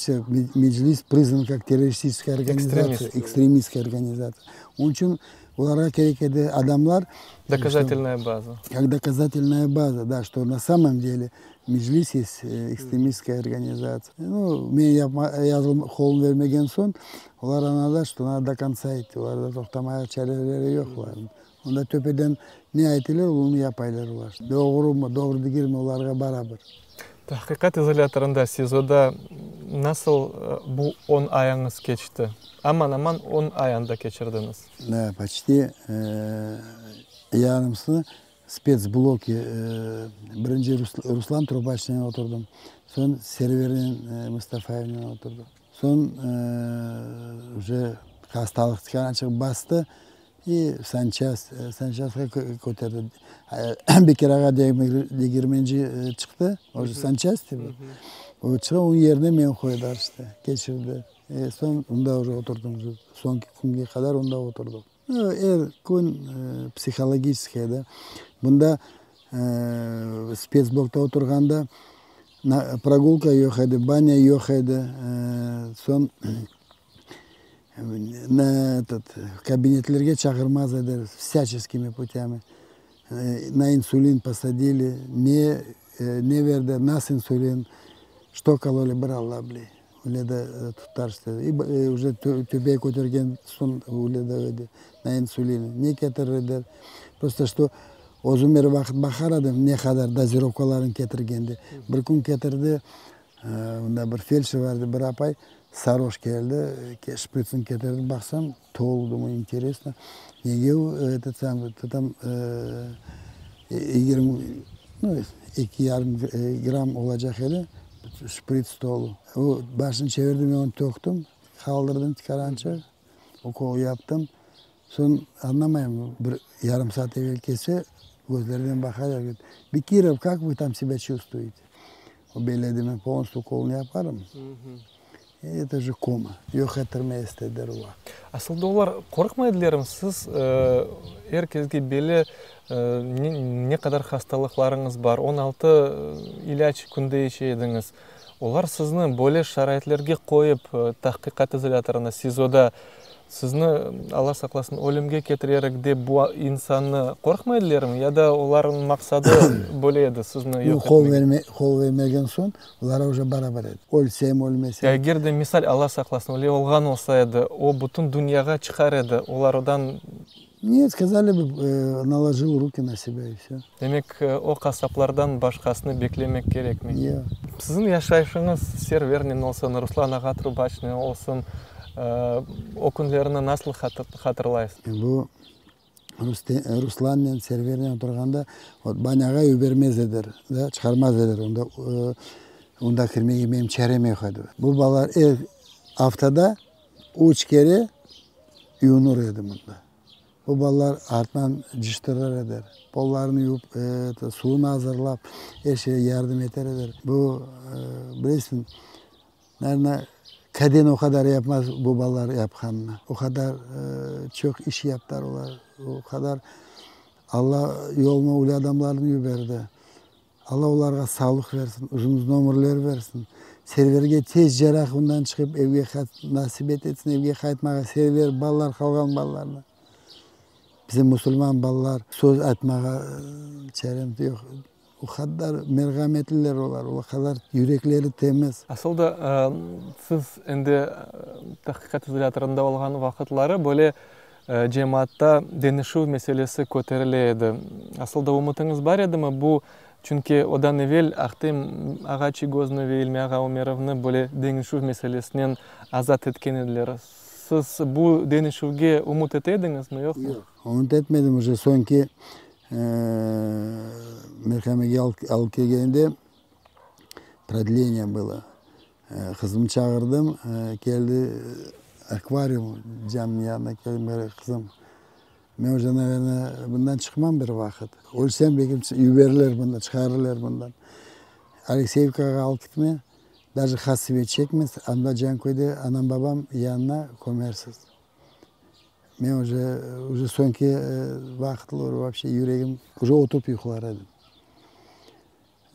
Meclis priznan kak terroristiçeskaya organizatsiya, ekstremistskaya organizatsiya. Onıñ içün olarğa kerek edi adamlar.
Dokazatelnaya baza.
Kak dokazatelnaya baza, da, çto na samom dele Meclis est ekstremistskaya organizatsiya. Nu, men yapma, yazılma, qolum bermegen soñ, olar añladılar, çto nado do kontsa idti, olarda toqtamağa çareleri yoq olarnıñ. Onda töpeden ne aytılar, onı yapaylar olar. Doğrumı, doğru degilmi, olarğa barabir.
Tahqiqat izolâtorında, SİZOda nasıl bu on ayıñız keçti? Aman-aman on ay anda keçirdiñiz.
Da, poçti yarımsını spetsbloke, birinci Ruslan Trubaçnen oturdım, soñ Servernen Mustafayevnen oturdım. Soñ uje hastalıq çıqarğan bastı. I sançast, sançastqa köterdi. Bekir ağa degirmenci çıqtı, o же sançast o çıqa, onıñ yerine meni qoydılar işte, keçirdi. Soñ onda уже oturdım, soñki künge qadar onda oturdıq. Er kün psihologiçeskiy da. Bunda spetsblokta oturğanda progulka yoq edi, banâ yoq edi, soñ Na etot, kabinetlerge çağırmaz edi vsâçeskimi putâmi. Na insulin posadili, ne ne berdi, nas insulin, çto kololi bir Alla bile. Öyle de tutar işte. I uje töpege kötergen soñ öyle de edi, na insulin. Ne ketirir edi, prosto çto özüm er vaqıt baqar edim ne qadar dozirovkalarını ketirgende. Bir kün ketirdi, Onda bir feldşer bar edi, bir apay saroş keldi, şpritsini ketirdi, baqsam, tolu, думаю, interesno, nege o etot samıy, tam yigirmi, nu, eki yarım gramm olacaq edi, şprits tolu. O başını çevirdi, men onı töktim, qaldırdım tikarançıq, ukol yaptım. Soñ añlamayım, bir yarım saat evel kelse, közlerinen baqa da, govorit, Bekirov, kak vı tam sebâ çuvstvuete? O belli edi, men polnostyu ukolnı yaparım. Eto je koma, yoq ettirmey istediler o vaqıt.
Asılda olar qorqmay edilermi? Siz er kesge belli ne qadar hastalıqlarıñız bar, 16 ilâc künde içe ediñiz. Olar sizni böyle şaraitlerge qoyıp, tahqiqat izolâtorında, SİZOda, sizni, Alla saqlasın, ölümge ketirerik dep bu insannı qorqmay edilermi? Ya da olarnıñ maqsadı böyle edi, sizni yoq etmek?
Qol vermegen soñ, olara uje barabar edi. Ölsem, ölmesem.
Eger de, misal, Alla saqlasın, öyle olğan olsa edi, o bütün dünyağa çıqar edi, olardan.
Net, skazali bi, nalojil ruki na sebâ i vsö.
Demek, o qasaplardan başqasını beklemek kerekmey.
Yoq.
Siziñ yaşayışıñız Servernen olsun, Ruslan ağa Trubaçnen olsun, o künlerni nasıl hatırlaysız?
Bu. Ruslannen, Servernen oturğanda, vot, banâğa yibermez ediler, da, çıqarmaz ediler, onda, onda kirmege menim çarem yoq edi. Bu balalar er aftada üç kere yuvunır edi mında. Bu balalar artından cıştırır ediler, pollarını yuvıp, suvunı azırlap, er şeyge yardım eter ediler. Bu, bilesiñ, Naverno, kaden o qadar yapmaz bu balalar yapqanını. O qadar çoq iş yaptılar olar, o qadar Alla yoluna öyle adamlarnı yiberdi. Alla olarğa sağlıq versin, uzun-uzun ömürler versin. Serverge tez cerrahından çıqıp evge nasip etsin evge qaytmağa, Server, balalar, qalğan balalarnı. Bizim musulman balalar söz aytmağa çaremiz yoq. O qadar merhametliler olar, o qadar yürekleri temiz.
Asıl da, siz endi tahqiqat izolâtorında olğan vaqıtları böyle cemaatta deñişüv meselesi köterile edi. Asıl da ümütiñiz bar edimi bu, çünki odan evel Ahtem ağa Çiygoznı ve İlmi ağa Ümerovnı böyle deñişüv meselesinen azat etken ediler. Siz bu deñişüvge ümüt ete ediñizmi, yoqmı?
Yoq, ümüt etmedim. Uje soñki Merhamege alıp kelgende prodleniye было. Qızımnı çağırdım, keldi akvarium camnıñ yanına keldim, qızım, men uje, naverno, bundan çıqmam bir vaqıt. Ölsem, belki yiberirler bundan, çıqarırlar bundan. Alekseyevkağa alıp ketme, daje qasevet çekmez, anda Canköyde anam-babam yanına kömersiz. Men uje, uje soñki vaqıtlar voobşe yüregim, uje oturıp yuqlar edim.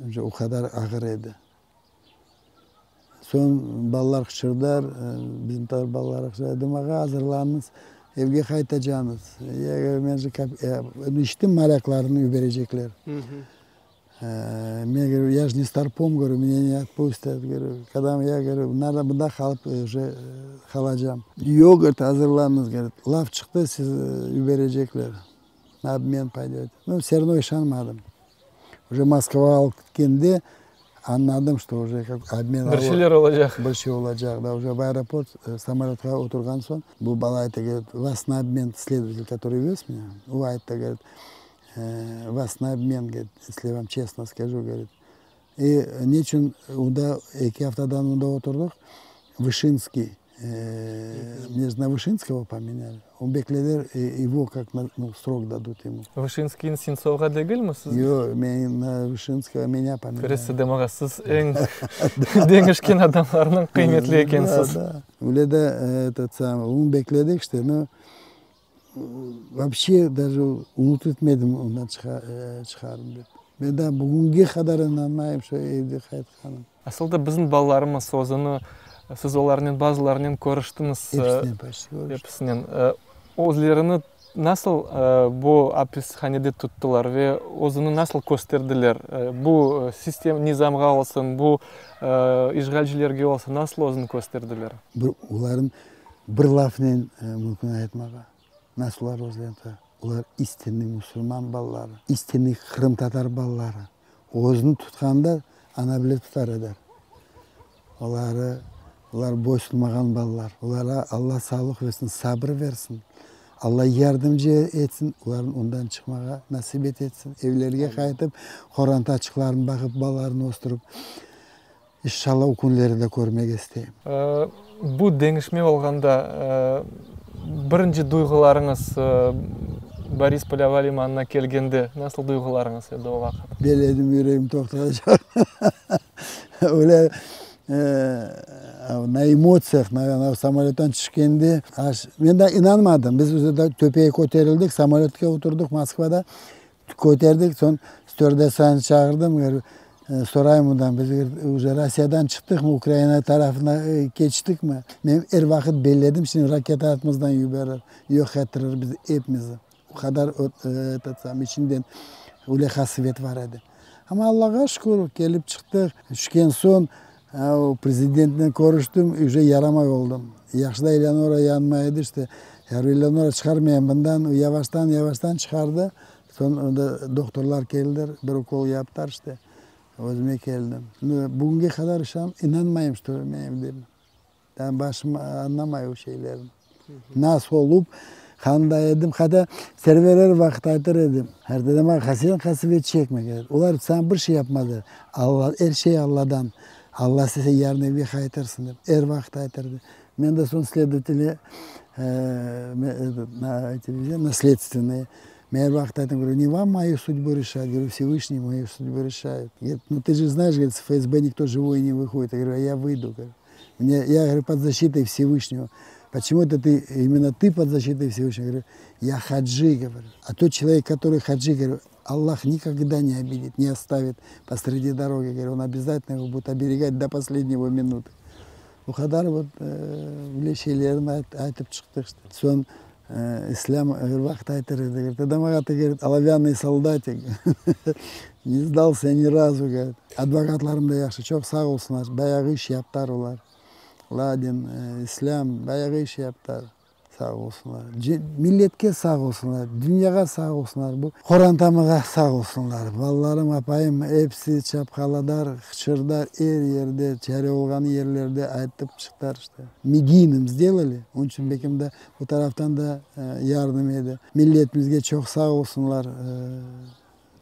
Uje o qadar ağır edi. Soñ balalar qıçırdılar, bizim taraf balaları qıçırdı, Edem ağa, azırlanıñız, evge qaytacamız. Men же işittim, morâklarnı yiberecekler. Men govorю, ya je ne starpom, govorю, menya ne otpustят, govorю, kadam ya, govorю, nada mında qalıp uje qalacam. Yoq, govorit, azırlanıñız, govorit, laf çıqtı, siz yiberecekler, na obmen poydete. Nu, vse ravno işanmadım. Uje Moskvağa alıp ketkende añladım, çto uje kak obmen.
Bir şeyler olacaq.
Bir şey olacaq, da, uje v aeroport samolötqa oturğan soñ, bu bala ayta, govorit, vas na obmen, следователь, который vez menya, o ayttı, govorit, Vas na obmen, govorit, esli vam çestno skažu, govorit. I neçün onda eki aftadan onda oturdıq, Vışinskiy, mne je na Vışinskogo pomenyali, o beklediler, ego kak na, nu, srok dadut emu.
Vışinskiyni Sentsovğa degilmi siz?
Yoq, men na Vışinskogo menya pomenyali.
Köresiz, Edem ağa, siz eñ deñişken adamlarnıñ qıymetli ekensiz.
Da, da. Öyle de, etot samıy, onı bekledik, işte, nu, Vobşe daje umut etmedim ondan çıqarım dep. Men daa bugünge qadar inanmayım şu evge qaytqanım.
Asıl da bizim balalarımız özüni, siz olarnen bazılarınen körüştiñiz.
Episinen почti körüştim.
Episinen. Özlerini nasıl bu apishanede tuttılar ve özüni nasıl kösterdiler? Bu sistem, nizamğa olsun, bu işğalcilerge olsun nasıl özüni kösterdiler?
Bir olarnıñ Bir lafnen mümkün aytmağa, nasıl olar özlerini tuta? Olar istinniy musulman balaları, istinniy qırımtatar balaları. Özüni tutqanda ana bile tutar eder. Oları, olar boysunmağan balalar. Olarğa Alla sağlıq versin, sabır versin. Alla yardımcı etsin, olarnı ondan çıqmağa nasip etsin. Evlerge qaytıp, qorantaçıqlarını baqıp, balalarını östürip. İnşallah o künleri de körmege isteyim.
Bu deñişme olğanda birinci duyğularıñız Borispol ava limanına kelgende nasıl duyğularıñız edi o vaqıt?
Beledim, yüregim toqtaycaq. Öyle na emotsiyah, naverno, samolöttan tüşkende men daa inanmadım. Biz özü de töpege köterildik, samolötke oturdıq Moskvada. Köterdik, soñ stüardessanı çağırdım, sorayım ondan, biz uje Rossiyadan çıqtıqmı, Ukraina tarafına keçtikmi? Men er vaqıt belledim, şimdi raketa artımızdan yiberir, yoq ettirir bizi epimizni. O qadar etot sam, içimden öyle qasevet bar edi. Amma Allağa şükür, kelip çıqtıq. Tüşken soñ prezidentnen körüştim, uje yaramay oldım. Yahşı da Eleonora yanıma edi, işte, Eleonora çıqar meni bundan, yavaştan, yavaştan çıqardı. Soñ onda doktorlar keldiler, bir ukol yaptılar, işte, özüme keldim. Bugünge qadar işan, inanmayım, şto men evdeyim. Daa başım añlamay o şeylerni. Nasıl olup. Qanday edim, hatta Server er vaqıt aytır edi, Edem ağa, sen qasevet çekme, olar saña bir şey yapmazlar, Alla, er şey Alladan, Alla istese yarın evge qaytırsıñ, dep er vaqıt aytır edi. Men de soñ следователе, на следственное, men er vaqıt aytam, говорю, не вам мою судьбу решать, говорю, Всевышний мою судьбу решает. Говорит, ну ты же знаешь, говорит, с ФСБ никто живой не выходит. Я говорю, а я выйду, говорю. Мне, я говорю, под защитой Всевышнего. Почему это ты, именно ты под защитой Всевышнего? Я говорю, я хаджи, говорю. А тот человек, который хаджи, говорю, Аллах никогда не обидит, не оставит посреди дороги. Говорю, он обязательно его будет оберегать до последнего минуты. Bu qadar вот öyle şeylerni aytıp çıqtıq işte. Soñ İslâm er vaqıt aytır edi, говорит, Edem ağa, ты, говорит, оловянный солдатик, не сдался ни разу, говорит. Advokatlarım da yahşı, çoq sağ olsunlar, bayağı iş yaptılar olar. Ladin, İslâm bayağı iş yaptılar. Sağ olsunlar. Milletke sağ olsunlar, dünyağa sağ olsunlar, bu qorantamğa sağ olsunlar. Balalarım, apayım episi çapqaladar, qıçırdılar er yerde, çare olğan yerlerde aytıp çıqtılar işte. Медийным сделали, onıñ içün belkim de bu taraftan da yardım edi. Milletimizge çoq sağ olsunlar,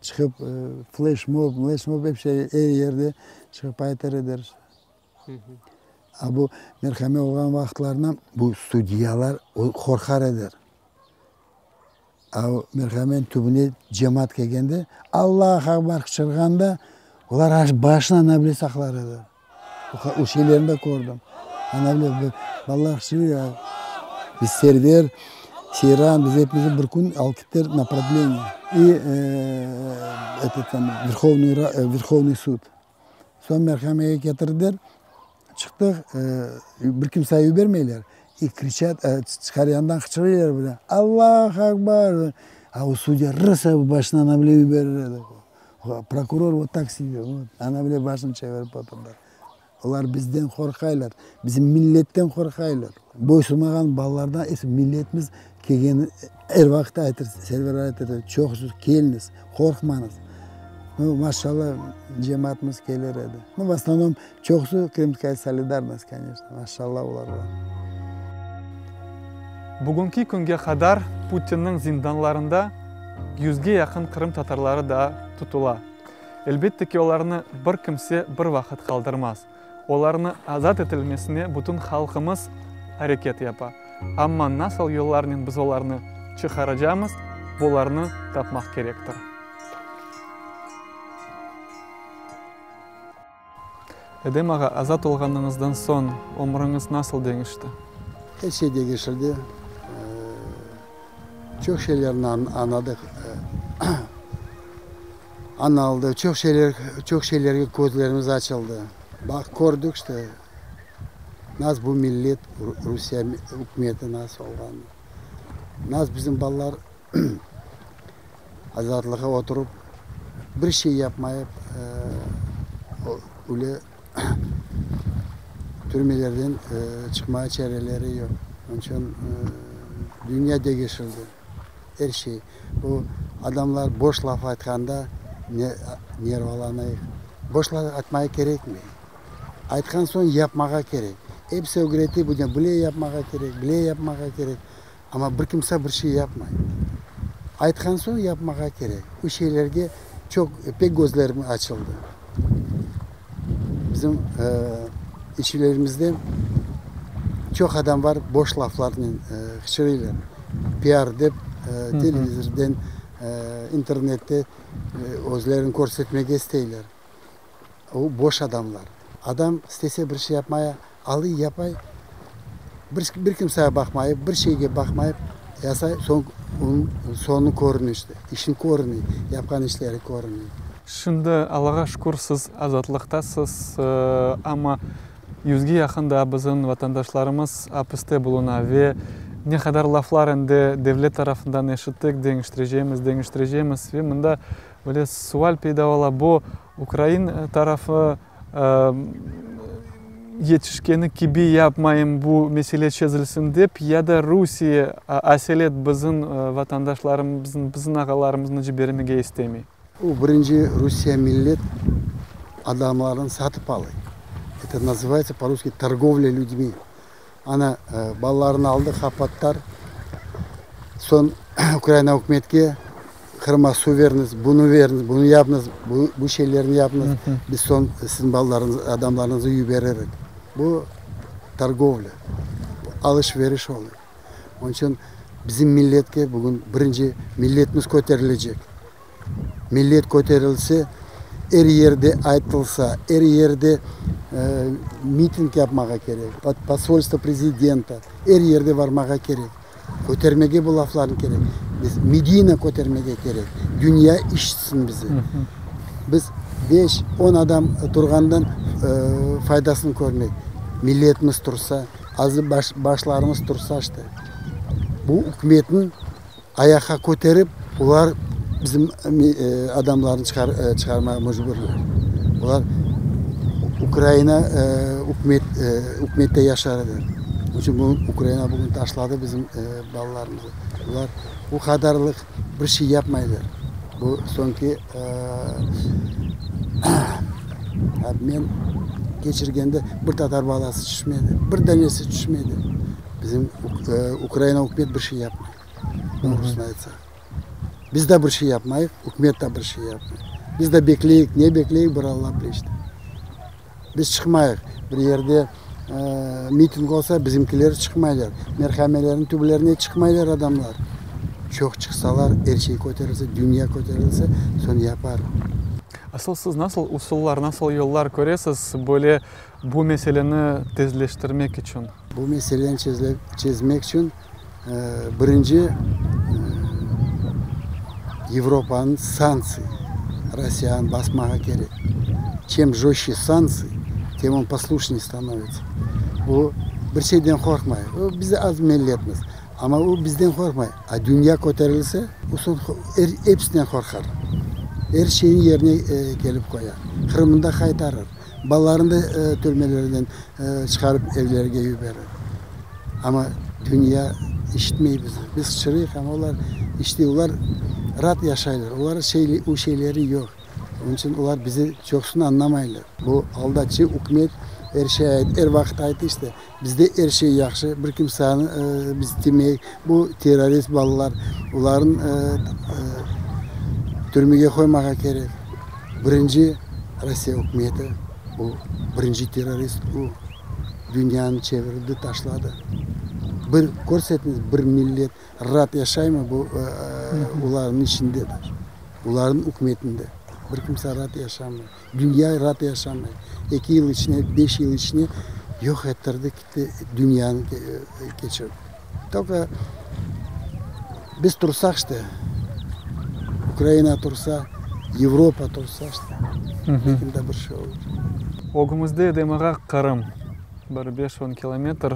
çıqıp fleşmob, mleşmob ep şey er yerde çıqıp aytır ediler. A bu merhame olğan vaqıtlarına bu sudyalar qorqar ediler. A o merhameniñ tübüne cemaat kelgende, Allahu akbar qıçırğanda, olar aş başını ana bile saqlar ediler. O şeylerni de kördim. Ana bile balalar qıçırıyor, biz Server, Seyran, biz epimizni bir kün alıp kettiler na продlение. İ etot samıy Verhovnıy Verhovnıy sud. Soñ merhamege ketirdiler, çıqtıq, bir kimse yibermeyler. I kriçat, çıqar yandan qıçırıyorlar böyle, Allahu akbar! A o sudya rısa başını ana bile yiberir edi. Prokuror vot tak sidel, vot, ana bile başını çevirip oturdı. Olar bizden qorqaylar, bizim milletten qorqaylar. Boysunmağan balalardan ise milletimiz kelgeni er vaqıt aytır, Server aytır, çoqusı keliñiz, qorqmañız. Nu, maşallah, cemaatımız kelir edi. Nu, v osnovnom, çoqusı Krımskaya solidarnost, koneçno, maşallah olarğa.
Bugünki künge qadar Putinniñ zindanlarında yüzge yaqın qırımtatarları daa tutula. Elbette ki, olarnı bir kimse bir vaqıt qaldırmaz. Olarnı azat etilmesine bütün halqımız areket yapa. Amma nasıl yollarnen biz olarnı çıqaracamız, bularnı tapmaq kerektir. Edem ağa, azat olğanıñızdan soñ ömrüñiz nasıl deñişti?
Er şey deñişildi. Çoq şeylerni añladıq. Añaldı. Çoq şeyler, çoq şeylerge közlerimiz açıldı. Baq, kördik işte, nas bu millet, Rusiye ükümeti nas olğanını. Nas bizim balalar azatlığa oturıp, bir şey yapmayıp, öyle türmelerden çıqmağa çareleri yoq. Onıñ içün dünya deñişildi. Er şey. Bu adamlar boş laf aytqanda nervalanayıq. Boş laf aytmağa kerekmey. Aytqan soñ yapmağa kerek. Episi ögrete buña, bile yapmağa kerek, bile yapmağa kerek. Amma bir kimse bir şey yapmay. Aytqan soñ yapmağa kerek. Bu şeylerge çoq, pek közlerim açıldı. Bizim içlerimizde çoq adam bar, boş laflarnen qıçırıylar. Piar dep, televizorden, internette özlerini körsetmege isteyler. O, boş adamlar. Adam istese bir şey yapmaya, alıy yapay, bir bir kimsege baqmayıp, bir şeyge baqmayıp yasay, soñ onıñ soñu körüne işte, işi körüne, yapqan işleri körüne.
Şimdi, Allağa şükür, siz azatlıqtasız, amma yüzge yaqın daa bizim vatandaşlarımız apiste buluna ve ne qadar laflar endi devlet tarafından eşittik, deñiştirecemiz, deñiştirecemiz ve mında böyle sual peyda ola, bu ukrain tarafı yetişkeni kibi yapmayım, bu mesele çezilsin dep, ya da Rusiye aselet bizim vatandaşlarımıznı, bizim ağalarımıznı cibermege istemey?
O birinci Rusiye millet adamlarını satıp alay. Это называется по-русски торговля людьми. Ana, balalarını aldı, qapattılar. Soñ Ukraina ükümetke Qırımğa suv beriniz, bunı beriniz, bunı yapıñız, bu, bu şeylerni yapıñız, biz soñ siziñ balalarıñız, adamlarıñıznı yiberirik. Bu torgovlâ, alış-veriş oluy. Onıñ içün bizim milletke bugün birinci milletimiz köterilecek. Millet köterilse, er yerde aytılsa, er yerde miting yapmağa kerek, posolstvo prezidenta, er yerde varmağa kerek. Kötermege bu laflarnı kerek. Biz mediyno kötermege kerek. Dünya işitsin bizi. Biz beş, on adam turğandan faydasını körmeyik. Milletimiz tursa, azı başlarımız tursa işte. Bu ükümetniñ ayaqqa köterip, olar bizim adamlarnı çıqarmağa mecburlar. Olar Ukraina ükümet, ükümette yaşar edi. Onıñ içün bu Ukraina bugün taşladı bizim balalarımızı. Olar o qadarlıq bir şey yapmaylar. Bu soñki obmen keçirgende bir tatar balası tüşmedi, bir danesi tüşmedi. Bizim Ukraina ükümet bir şey yapmay, doğrusını aytsaq. Biz de bir şey yapmayıq, ükümet de bir şey yapmay. Biz de bekleyik, ne bekleyik, bir Alla bile işte. Biz çıqmayıq, bir yerde miting olsa, bizimkiler çıqmaylar. Merhamelerniñ tüblerine çıqmaylar adamlar. Çoq çıqsalar, er şey köterilse, dünya köterilse, soñ yapar.
Asıl siz nasıl usullar, nasıl yollar köresiz böyle bu meseleni tezleştirmek içün?
Bu meseleni çezmek içün birinci Yevropanıñ sanktsiya Rossiyanı basmağa kerek. Çem jostçe sanktsiya, tem on poslušney stanovitsya. O bir şeyden qorqmay. O biz az milletmiz, amma o bizden qorqmay. A dünya köterilse, o soñ episinden qorqar. Er şeyni yerine kelip qoyar. Qırımnı da qaytarır. Balalarını da türmelerden çıqarıp evlerge yiberir. Amma dünya işitmey bizi. Biz qıçırıyıq, amma olar işitmey. Olar raat yaşaylar. Olar şey, o şeyleri yoq. Onıñ içün olar bizi çoqusını añlamaylar. Bu aldatçı ükümet er şey ayt, er vaqıt ayttı işte, bizde er şey yahşı, bir kimseni biz timeyik, bu terrorist balalar, olarnı türmege qoymağa kerek. Birinci Rossiya ükümeti, bu birinci terrorist, o dünyanı çevirdi, taşladı. Bir körsetiñiz, bir millet raat yaşaymı bu olarnıñ içinde, olarnıñ ükümetinde? Bir kimse raat yaşamay. Dünya raat yaşamay. Eki yıl içine, beş yıl içine yoq ettirdi, kitti, dünyanı keçirdi. Tolko biz tursaq işte, Ukraina tursa, Yevropa tursa işte, belki de bir şey olur.
Ögümizde Edem ağa Qırım. Bir beş-on kilometr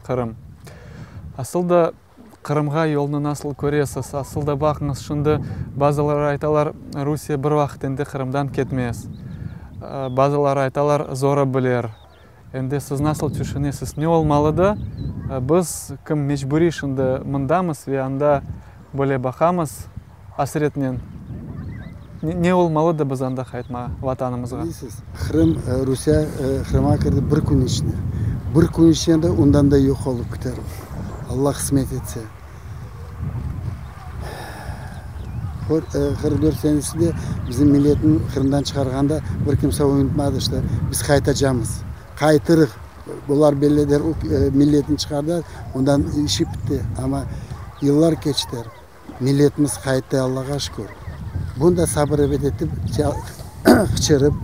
Qırım. Asıl da Qırımğa yolnı nasıl köresiz? Asıl da baqıñız, şimdi bazıları aytalar, Rusiye bir vaqıt endi Qırımdan ketmez. Bazıları aytalar, zora bilir. Endi siz nasıl tüşünesiz, ne olmalı da, biz, kim mecburiy şimdi mındamız ve anda böyle baqamız asretnen, ne olmalı da biz anda qaytmağa, Vatanımızğa?
Bilesiz, Qırım, Rusiye Qırımğa kirdi bir kün içinde. Bir kün içinde de ondan da yoq olıp kiter. Alla qısmet etse. 44 senesinde bizim milletni Qırımdan çıqarğanda bir kimse unutmadı işte, biz qaytacamız, qaytırıq. Bular bellidir, milletni çıqardılar, ondan işi bitti. Amma yıllar keçti, milletimiz qayttı, Allağa şükür. Bunı da sabır etip, qıçırıp,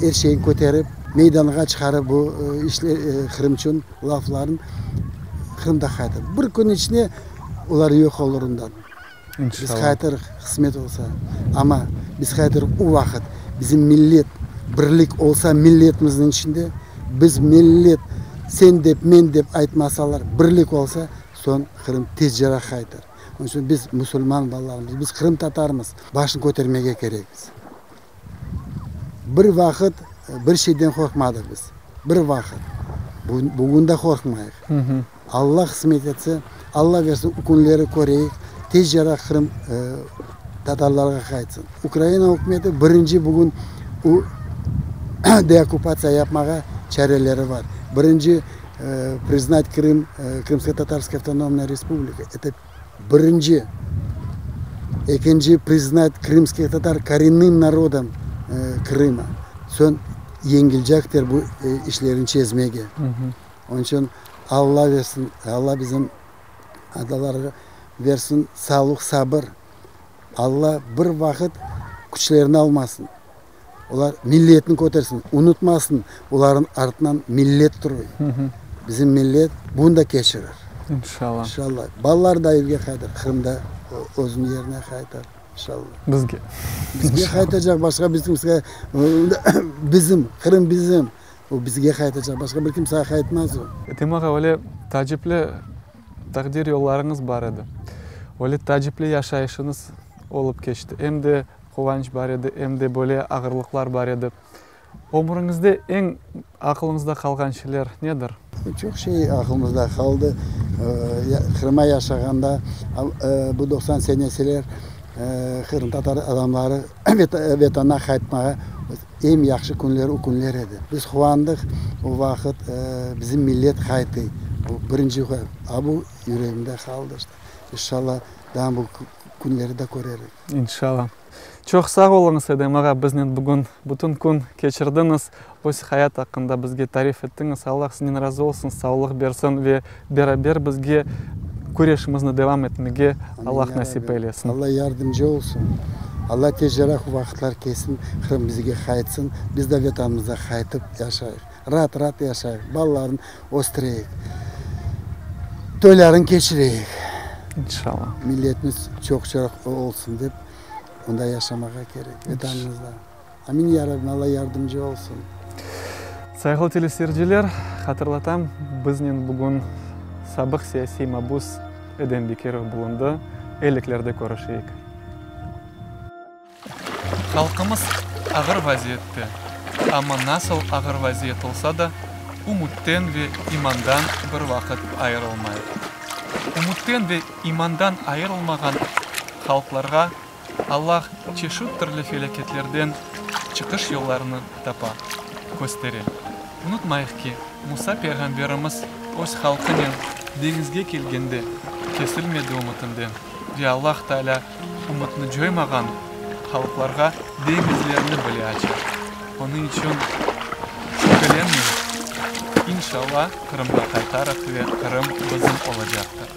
er şeyni köterip, meydanğa çıqarıp bu işler, Qırım içün laflarnı Qırım da qaytır. Bir kün içinde olar yoq olur ondan. Biz qaytırıq, qısmet olsa. Amma biz qaytırıq o vaqıt bizim millet birlik olsa milletimizniñ içinde, biz millet sen dep, men dep aytmasalar, birlik olsa, soñ Qırım tezceraq qaytır. Onıñ içün biz musulman balalarımız, biz qırımtatarmız, başını kötermege kerekmiz. Bir vaqıt bir şeyden qorqmadıq biz. Bir vaqıt. Bugün de qorqmayıq. Alla qısmet etse, Alla bersin, o künleri köreyik, tezceraq Qırım tatarlarğa qaytsın. Ukraina ükümeti birinci bugün o deokkupatsiya yapmağa çareleri bar. Birinci priznat Krım, Krımsko-Tatarskaya avtonomnaya respublika, eto. Birinci. Ekinci, priznat krımskih tatar korennım narodom Krıma. Soñ yengilcektir bu işlerni çezmege. Onıñ içün Alla versin, Alla bizim adalarğa versin sağlıq, sabır. Alla bir vaqıt küçlerini almasın. Olar milletni kötersin, unutmasın, olarnıñ artınan millet turuy. Bizim millet bunı da keçirir.
İnşallah.
İnşallah. Balalar da evge qaytır, Qırım da özüniñ yerine qaytar. İnşallah.
Bizge.
Bizge qaytacaq, başqa bir kimsege, bizim, Qırım bizim. O bizge qaytacaq, başqa bir kimsege qaytmaz o.
Edem ağa, öyle taacipli taqdir yollarıñız bar edi. Öyle taacipli yaşayışıñız olıp keçti. Em de Quvanç bar edi, em de böyle ağırlıqlar bar edi. Ömüriñizde eñ aqılıñızda qalğan şeyler nedir?
Çoq şey aqılımızda qaldı. Qırımda yaşağanda, bu 90 senesiler qırımtatar adamları Vetanına qaytmağa eñ yahşı künler o künler edi. Biz quvandıq, o vaqıt bizim millet qayttı. Bu birinci, a bu yüregimde qaldı işte. İnşallah, daa bu künleri de körerik.
İnşallah. Çoq sağ oluñız, Edem ağa, biznen bugün bütün kün keçirdiñiz, öz hayat aqqında bizge tarif ettiñiz. Allah siznen razı olsun, sağlıq bersin ve beraber bizge küreşimizni devam etmege Allah nasip eylesin.
Allah yardımcı olsun. Allah tezceraq vaqıtlar kelsin, Qırım bizge qaytsın, biz de Vetanımıza qaytıp yaşayıq. Raat-raat yaşayıq, balalarnı östüreyik, toylarını keçireyik.
İnşallah.
Milletimiz çoq-çoq olsun dep, mında yaşamağa kerek, Vetanımızda. Amin, ya Rabbim, Alla yardımcı olsun.
Sayğılı teleseyirciler, hatırlatam, biznen bugün sabıq siyasiy mabus Edem Bekirov bulundı. Elliklerde körüşeyik. Halqımız ağır vaziyette, amma nasıl ağır vaziyet olsa da, ümütten ve imandan bir vaqıt ayırılmay. Ümütten ve imandan ayırılmağan halqlarğa Allah çeşit türlü felâketlerden çıqış yollarını tapa, köstere. Unutmayıq ki, Musa peyğamberimiz öz halqınen deñizge kelgende kesilmedi ümütinden ve Allah Taalâ Ümütni coymağan halqlarğa deñizlerni bile aça. Onıñ içün şübhelenmeñiz, inşalla Qırımğa qaytarıq ve Qırım bizim olacaqtır.